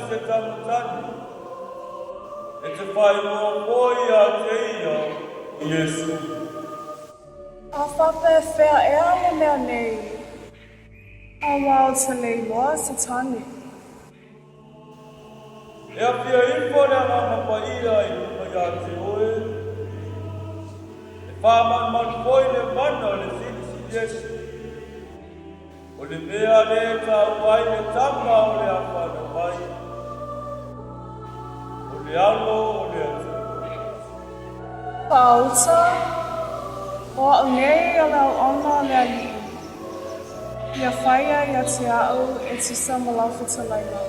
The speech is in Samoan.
se tama tane, e te faaigoa foi ia te ia o Iesu. A faapefea ea le mea nei, auā ou te le iloa se tane? E afia ifo le Agaga Paia i luga ia te oe, e faamalumalu foi le mana o le Silisili Ese, o le mea lea e taua ai le Tama o le a fanau mai, o le Alo o le Atua. Faauta, O au nei o le auauna a le Alii. Ia faia ia te au e tusa ma lau fetalaiga.